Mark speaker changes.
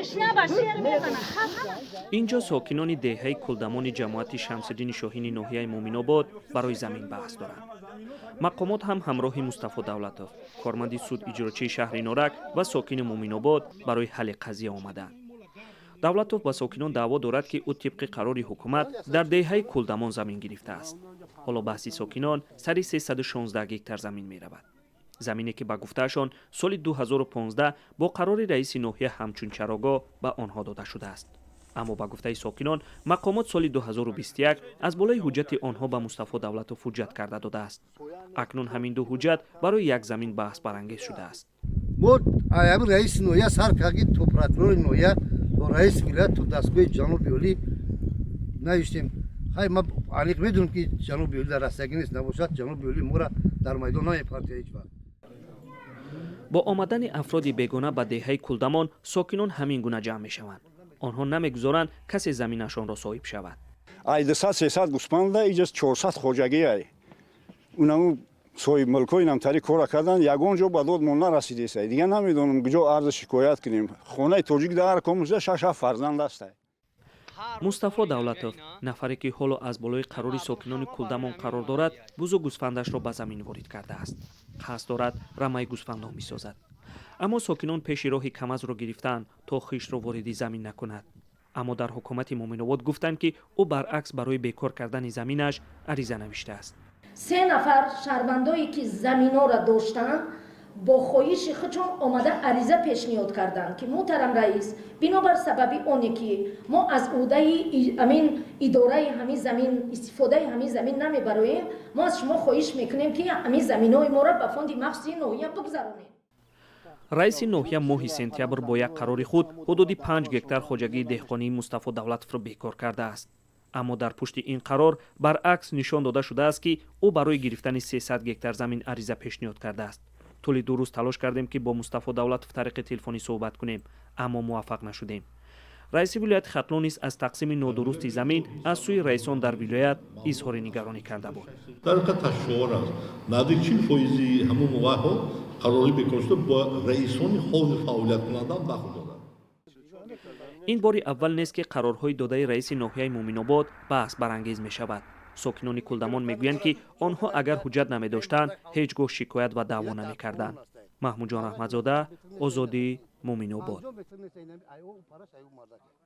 Speaker 1: Гушна ба шер мезана.
Speaker 2: Ин ҷо сокинони деҳаи Кулдамони ҷамоати Шамсиддини Шоҳини ноҳияи Муъминобод барои замин баҳс доранд. Мақомот ҳам ҳамроҳи Мустафо Давлатов, корманди суд иҷрочии шаҳри Норак ва сокини Муъминобод, барои ҳалли қазия омаданд. Давлатов ба сокинон даъво дорад, ки ӯ тибқи қарори ҳукумат дар деҳаи Кулдамон замин гирифтааст. Ҳоло баҳси сокинон сари 316 гектар замин меравад, замине ки, ба гуфтаашон, соли 2015 бо қарори раиси ноҳия ҳамчун чарогоҳ ба онҳо дода шудааст. Аммо, ба гуфтаи сокинон, мақомот соли 2021 аз болои ҳуҷҷати онҳо ба Мустафо Давлатов ҳуҷҷат карда додааст. Акнун ҳамин ду ҳуҷҷат барои як замин баҳсбарангез шудааст.
Speaker 3: Мо ҳамин раиси ноҳия сар карди то прокурори ноҳия, то раиси вилоят, то дастгоҳи ҷаноби олӣ навиштем. Хай, ма аниқ медонам, ки ҷаноби олӣ дар растагӣ нест. Набошад, ҷаноби олӣ мора дар майдон намепартия ҳеҷ вақт.
Speaker 2: Бо омадани афроди бегона ба деҳаи Кулдамон сокинон ҳамин гуна ҷамъ мешаванд. Онҳо намегузоранд, касе заминашонро соҳиб шавад.
Speaker 4: Ай 200, 300 гӯспанда, иҷа 400 хоҷагиай. Унаму соҳибмулкҳо инамтари кора кардан, ягон ҷо ба дод мо нарасидесай. Дигар намедонам, куҷо арзу шикоят кунем. Хонаи тоҷик дар ҳар комуса шаш, ҳафт фарзанд астай.
Speaker 2: Мустафо Давлатов, нафаре ки ҳоло аз болои қарори сокинони Кулдамон қарор дорад, бузу гӯсфандашро ба замин ворид кардааст. Қасд дорад, рамаи гӯсфандон бисозад, аммо сокинон пеши роҳи КамАЗро гирифтаанд, то хишро вориди замин накунад. Аммо дар ҳукумати Муъминобод гуфтанд, ки ӯ баръакс барои бекор кардани заминаш ариза навиштааст.
Speaker 5: Се нафар шаҳрвандое, ки заминҳоро доштанд, бо хоҳиши худшон омада ариза пешниҳод карданд, ки муҳтарам раис, бинобар сабаби оне ки мо аз ӯҳдаи ҳамин идораи ҳамин замин, истифодаи ҳамин замин намебароем, мо аз шумо хоҳиш мекунем, ки ҳамин заминҳои моро ба фонди махсуси ноҳия бигзаронед.
Speaker 2: Раиси ноҳия моҳи сентябр бо як қарори худ ҳудуди 5 гектар хоҷагии деҳқонии Мустафо Давлатовро бекор кардааст. Аммо дар пушти ин қарор баръакс нишон дода шудааст, ки ӯ барои гирифтани 300 гектар замин ариза пешниҳод кардааст. Тӯли 2 рӯз талош кардем, ки бо Мустафо Давлатов тариқи телефонӣ суҳбат кунем, аммо муваффақ нашудем. Раиси вилояти Хатлон низ аз тақсими нодурусти замин аз сӯи раисон дар вилоят изҳори нигаронӣ карда буд.
Speaker 6: Дар ҳақиқат ташвишовар аст. Наздик 40 фоизи ҳамун мувайҳо қарорҳои бекоршуда бо раисони ҳозир фаъолияткунандаам дахл дорад.
Speaker 2: Ин бори аввал нест, ки қарорҳои додаи раиси ноҳияи Муъминобод баҳс барангез мешавад. Сокинони Кулдамон мегӯянд, ки онҳо агар ҳуҷҷат намедоштанд, ҳеҷ гоҳ шикоят ва даъво намекарданд. Маҳмудҷон Раҳматзода, Озодӣ, Муъминобод.